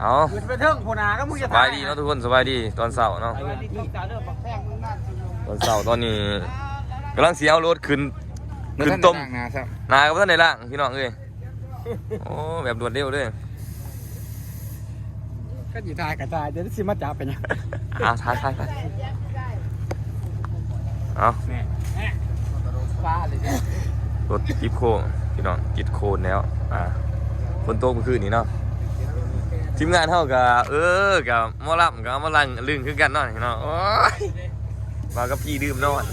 ເອົາ ຂຶ້ນໄປເທິງພຸ້ນນະ ແລ້ວມຶງຈະ ສະບາຍດີເນາະທຸກຄົນ ສະບາຍດີຕອນເຊົ້າເນາະ ຕອນເຊົ້າຕອນນີ້ກຳລັງຊິເອົາລົດຂຶ້ນ ຂຶ້ນຕົມ ໜ້າກໍບໍ່ທັນໄດ້ລ້າງພີ່ນ້ອງເອີຍ. ໂອ້ ແບບລວດເລັວເດ້. ຄັນຊິຖ່າຍກໍຖ່າຍ ດຽວຊິມາຈັບເປັນຫຍັງ? ອ່າ ຖ່າຍ ຖ່າຍ ຖ່າຍ. ເອົາ ນີ້ ນີ້ ຟ້າເລີຍເດ້. ລົດຕິດໂຄນພີ່ນ້ອງ ຕິດໂຄນແລ້ວ. ອ່າ ຝົນຕົກມື້ຄືນນີ້ເນາະ ທີມງານເຮົາກໍ ເອີ ກໍໝໍລຳກໍເອົາມາລັງລຶ້ງຄືກັນເນາະພີ່ນ້ອງ. ໂອ້ຍ ວ່າກັບພີ່ດື່ມນອນ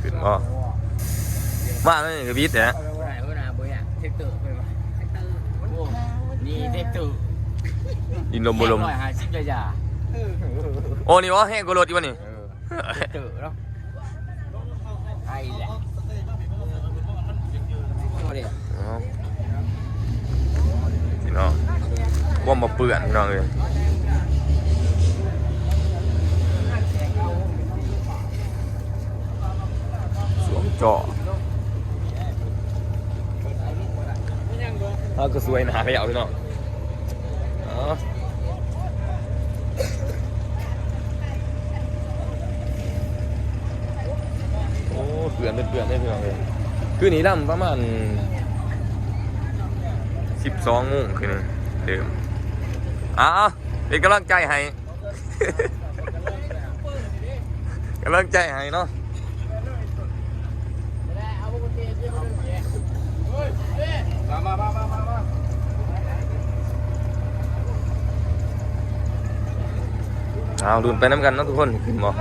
ຂຶ້ນບໍ່? ມາແລ້ວນີ້ກໍບິດແຫຼະ. ດິນລົມບໍ່ລົມ. ໂອ້ ນີ້ບໍ່ ແຮງກວ່າລົດອີກບໍ່ນີ້? ເອີ ເຕີເນາະ ໄອແຫຼະ. ອໍ ພີ່ນ້ອງ ຄວາມບໍ່ເປື້ອນພີ່ນ້ອງເອີຍ. ສວມຈໍ້ ເຮົາກໍສວຍໜ້າແລ້ວພີ່ນ້ອງ. ອໍ ໂອ້ ເປື້ອນເປັນເປື້ອນເດ້ພີ່ນ້ອງເອີຍ. ຄືນີ້ລຳປະມານສິບສອງໂມງຄືນີ້ເດີມ. ເອົາໆ ເປັນກຳລັງໃຈໃຫ້ ກຳລັງໃຈໃຫ້ເນາະ. ມາ ມາ ມາ ມາ ມາ ເອົາ ລຸ້ນໄປນຳກັນເນາະທຸກຄົນ ຂຶ້ນບໍ່?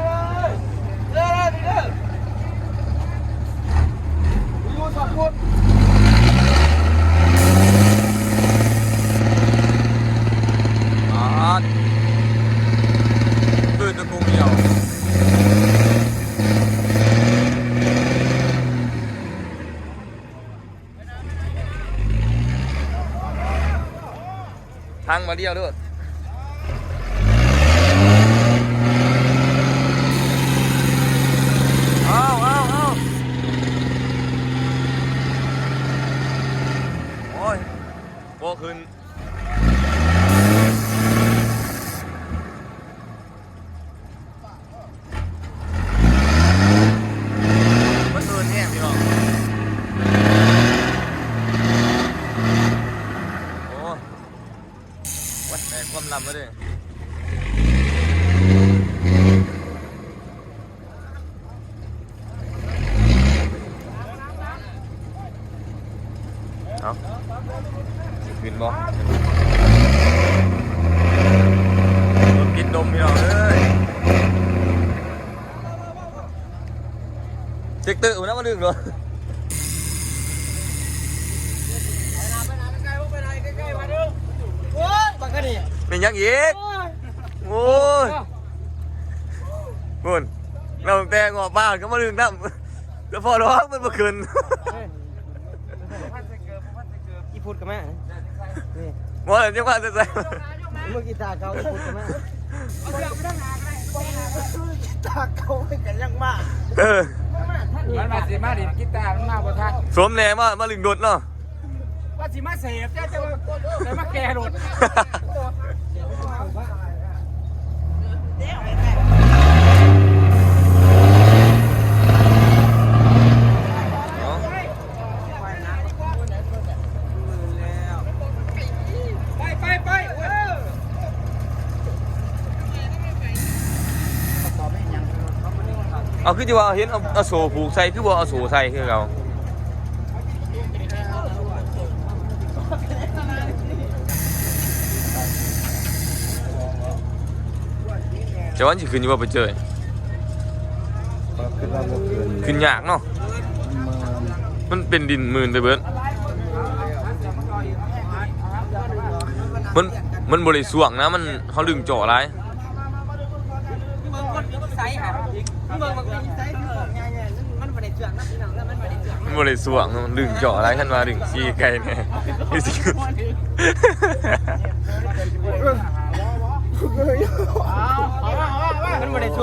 ທາງມາລ້ຽວໂລດ. ເອົາ ເອົາ ເອົາ ໂອ້ຍ ບໍ່ຂຶ້ນ. ມັນເຫີນແຮງພີ່ນ້ອງ. ໂອ້ ວັດແຕກຄວາມລຳແລ້ວເດ້. ເອົາ ຊິຂຶ້ນບໍ່? ລົດຕິດດົມພີ່ນ້ອງເອີຍ. ເຈັກເຕີນນະມາດຶງໂລດ. ໂອ້ຍ ບັກກະນີ້ ແມ່ນຫຍັງອີກ? ໂອ້ຍ ໂອ້ຍ ພຸ້ນ ເອົາແຕ່ງອກປາກກໍມາດຶງນຳ ແຕ່ພໍລອກມັນບໍ່ຂຶ້ນ. ອີພຸດກໍມາ ນີ້ ບໍ່ ຍັງວ່າແຕ່ໃສ ເມື່ອກີຕາເກົ່າ ອີພຸດກໍມາ ເອົາເຄື່ອງໄປທາງໜ້າກໍໄດ້ ເອົາເຄື່ອງໄປທາງໜ້າ ເອີ ມັນວ່າຊິມາດີດກີຕາ ມັນມາບໍ່ທັນ ສົມແດ່ມາ ມາລຶ້ງໂດດເນາະ. ວ່າຊິມາເສບ ແຕ່ ແຕ່ວ່າ ແຕ່ມາແກ່ລົດ. ໄປ ໄປ ໄປ ເອີ. ເອົາ ຄືທີ່ວ່າເຫັນເອົາ ເອົາໂສ້ຜູກໃສ່ ຄືບໍ່ເອົາໂສ້ໃສ່ຄືເກົ່າ? ເຈົ້າວ່າຊິຂຶ້ນຢູ່ບໍ່ໄປເຈີ? ກໍຄິດວ່າບໍ່ຂຶ້ນ ຂຶ້ນຍາກເນາະ ແມ່ນ ມັນເປັນດິນມື່ນໄປເບິດ ມັນ ມັນບໍ່ໄດ້ຊ່ວງນະ ມັນ ເຮົາດຶງຈໍ້ຫຼາຍ ເບິ່ງຄົນຢູ່ໃສຫາ ເບິ່ງ ເບິ່ງຢູ່ໃສ ມັນບໍ່ໄດ້ຊ່ວງນະ ພີ່ນ້ອງເອີຍ ມັນບໍ່ໄດ້ຊ່ວງ ມັນບໍ່ໄດ້ຊ່ວງ ດຶງຈໍ້ຫຼາຍ ຄັນວ່າດຶງຊີ້ໄກແນ່ ມັນບໍ່ໄດ້ຊ່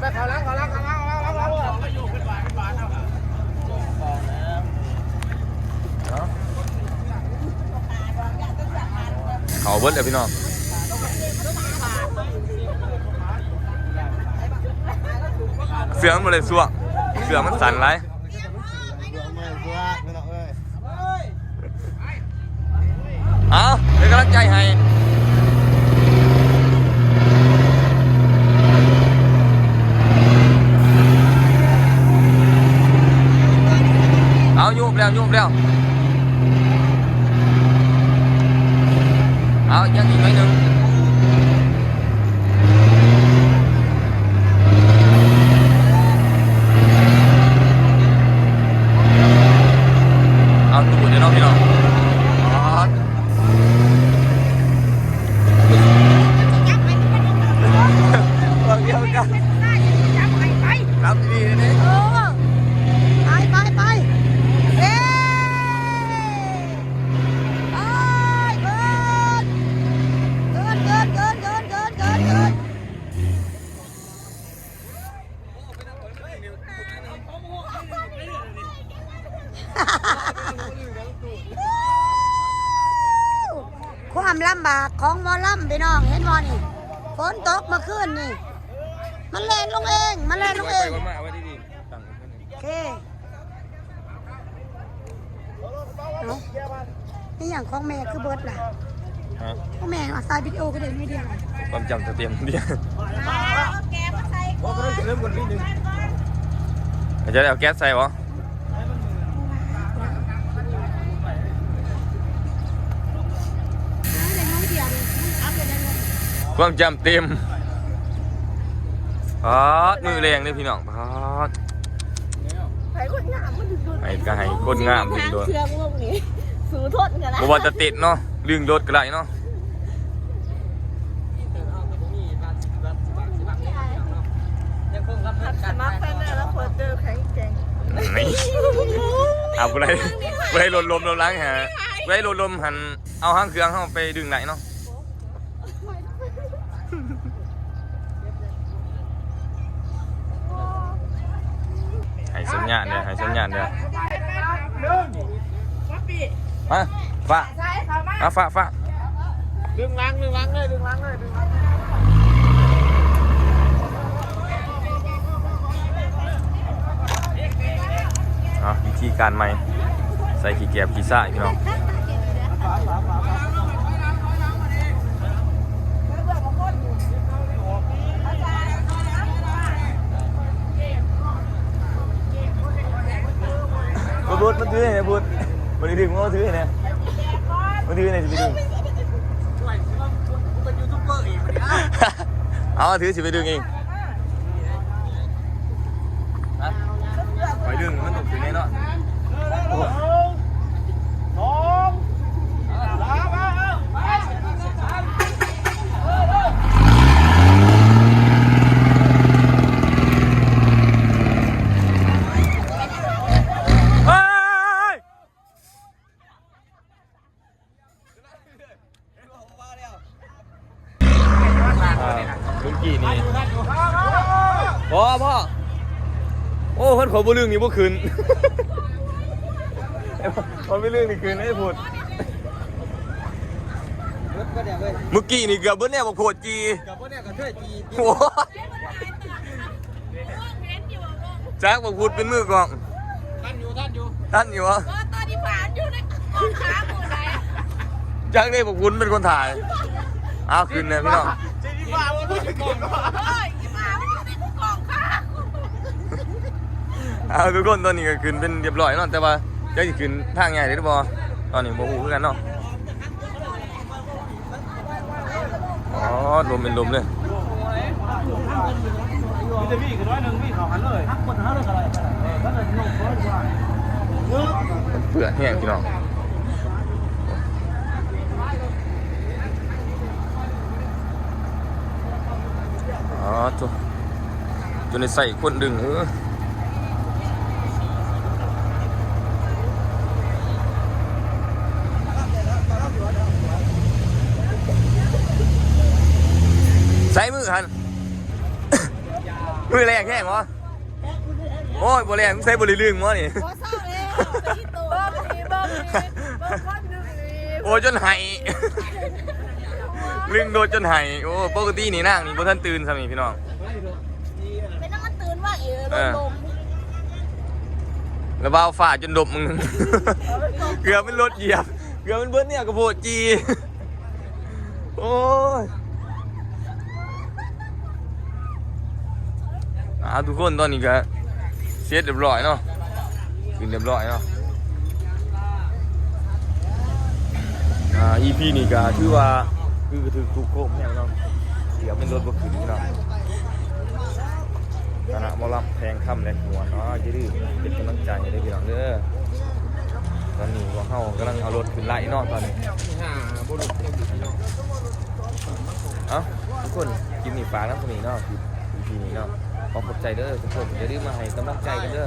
ໄປເຂົ້າຫຼັງ ເຂົ້າຫຼັງ ເຂົ້າຫຼັງ ເຂົ້າຫຼັງ ເຂົ້າຫຼັງ ເຂົ້າຫຼັງ ເຂົ້າຫຼັງ ເຂົ້າເບິດແລ້ວພີ່ນ້ອງ. ເສື້ອມັນບໍ່ໄດ້ຊວກ ເສື້ອມັນສັ່ນຫຼາຍ. ເອົາ ເປັນກຳລັງໃຈໃຫ້. ເອົາ ໂຍບແລ້ວ ໂຍບແລ້ວ. ເອົາ ຍັງອີກໜ້ອຍໜຶ່ງ. ເອົາ ຕູ້ເດ້ເນາະພີ່ນ້ອງ. ປາດ ບາງດຽວກັນ ຈັບດີເດ້. ເອີ ໄປ ໄປ ໄປ ເອີ ໄປ ໄປ ເອີ ເກີນ ເກີນ ເກີນ. ຄວາມລຳບາກຂອງໝໍລຳ ພີ່ນ້ອງ ເຫັນບໍ່ນີ້? ຝົນຕົກເມື່ອຄືນນີ້ ມັນແລ່ນລົງເອງ ມັນແລ່ນລົງເອງ. ໂອເຄ. ເອົ້າ ອີຫຍັງຂອງແມ່ຄືເບິດລະ? ຮະ? ຂອງແມ່ວ່າ ຖ່າຍວິດີໂອຄືໄດ້ໜ້ອຍດຽວ. ຄວາມຈຳເຕັມເດ. ເອົາແກັສໃສ່ ເອົາແກັສໃສ່ບໍ່? ຄວາມຈຳເຕັມ. ປາດ ມື້ແລງເດ້ພີ່ນ້ອງ. ປາດ ໃຫ້ຄົນງາມມັນດຶງດູດ ໃຫ້ກໍໃຫ້ຄົນງາມດຶງດູດ ເຄື່ອງລົງນີ້ ສູ້ທົນກັນນະ. ບໍ່ວ່າແຕ່ເຕັ້ນເນາະ ລຶ້ງລົດກໍໄດ້ເນາະ. ຮັກສະໝັກແຟນແດ່ລະຄົນເດີ ແຂງແກ່ງ. ນີ້ ເອົາ ຜູ້ໃດ ຜູ້ໃດລົດລົມລົມຫຼັງຫາ ຜູ້ໃດລົດລົມຫັ້ນ ເອົາຫາງເຄື່ອງເຮົາໄປດຶງໄດ້ເນາະ. ໃຫ້ສັນຍານເດີ ໃຫ້ສັນຍານເດີ. ມາ ຟ້າ ມາ ຟ້າ ຟ້າ ດຶງຫຼັງ ດຶງຫຼັງເລີຍ ດຶງຫຼັງເລີຍ ດຶງຫຼັງເລີຍ. ເອົາ ວິທີການໃໝ່ ໃສ່ຂີ້ແກບຂີ້ຊາຍພີ່ນ້ອງ. ບຸດ ບຸດ ມາຖືໃຫ້ແດ່ບຸດ ບໍ່ໄດ້ດຶງ ມາຖືໃຫ້ແດ່ ມາຖືໃຫ້ແດ່ ຊິໄປດຶງ. ເອົາ ມາຖື ຊິໄປດຶງເອງ. ຮະ? ໄປດຶງ ມັນຕ້ອງຂຶ້ນແນ່ນອນ. ໂອ້ ສອງ ສາມ ເອົາ ເອົາ ໄປ ໄປ ໄປ. ເຮີ້ຍ! ອ່າ ເມື່ອກີ້ນີ້ ພໍ ພໍ ໂອ້ ຄັນຂ້ອຍບໍ່ດຶງນີ້ບໍ່ຂຶ້ນ ຂ້ອຍບໍ່ດຶງນີ້ຂຶ້ນໄດ້ພຸ້ນ. ເມື່ອກີ້ນີ້ເກືອບເບິດແນວ ບັກໂພດຈີ່ ເກືອບເບິດແນວ ກະເທຍຈີ່. ໂອ້ຍ ຈັກ ບັກພຸດເປັນມືກ້ອງ. ທັນຢູ່ ທັນຢູ່ ທັນຢູ່ຫວາ? ບໍ່ ຕອນນີ້ຜ່ານຢູ່ໃນກ້ອງຂາຜູ້ໃດ ຈັກເດ້ ບັກພຸດເປັນຄົນຖ່າຍ. ເອົາ ຂຶ້ນແລ້ວພີ່ນ້ອງ. ເອີຍ ອີ່ໝາ ມັນຢູ່ໃນກ້ອງຂາ. ເອົາ ທຸກຄົນ ຕອນນີ້ກໍຂຶ້ນເປັນຮຽບຮ້ອຍເນາະ ແຕ່ວ່າຈັກຊິຂຶ້ນທາງໃຫຍ່ໄດ້ຫຼືບໍ່ ຕອນນີ້ບໍ່ຮູ້ຄືກັນເນາະ. ອໍ ລົມເປັນລົມເລີຍ. ມັນເປື້ອນແຮງພີ່ນ້ອງ. ອໍ ໂທ້ ຈົນໄດ້ໃຊ້ຄົນດຶງ ເອີ. ໃສ່ມືຫັ້ນ. ມື້ແລກແຮງບໍ່? ໂອ້ຍ ບໍ່ແລກ ສົງໄສບໍ່ໄດ້ລຶ້ງບໍ່ນີ້? ບໍ່ເຊົາແລ້ວ ບໍ່ມີ ບໍ່ມີ ບໍ່ມີຄົນດຶງອີກ. ໂອ້ຍ ຈົນໄຫ້ ລຶ້ງໂດດຈົນໄຫ້. ໂອ້ ປົກກະຕິນີ້ນາງນີ້ບໍ່ທັນຕື່ນຊ່ຳນີ້ພີ່ນ້ອງ. ເປັນຫຍັງມັນຕື່ນໄວ ເອີ ລົມ ແລ້ວບ່າວຟ້າຈົນດົບ ເກືອບມັນລົດຢຽບ ເກືອບມັນເບິດແນວກະໂພດຈີ່. ໂອ້ຍ ອ່າ ທຸກຄົນ ຕອນນີ້ກະເສັດຮຽບຮ້ອຍເນາະ ຂຶ້ນຮຽບຮ້ອຍເນາະ. ອ່າ ອີພີນີ້ກະຖືວ່າຄືຖືກທຸກໂຄມແຮງເນາະ ເກືອບແມ່ນລົດບໍ່ຂຶ້ນພີ່ນ້ອງ. ຄະນະໝໍລຳແພງຄຳ ແລະ ມ່ວນເນາະ ຢ່າລືມເປັນກຳລັງໃຈໃຫ້ເດີພີ່ນ້ອງເດີ. ຕອນນີ້ພວກເຮົາກຳລັງເອົາລົດຂຶ້ນໄລ່ເນາະ ຕອນນີ້. ເອົ້າ ທຸກຄົນ ຄລິບນີ້ຝາກນຳສ່ຳນີ້ເນາະ ຄລິບ ອີພີນີ້ເນາະ. ຂໍຂອບໃຈເດີທຸກຄົນ ຢ່າລືມມາໃຫ້ກຳລັງໃຈກັນເດີ.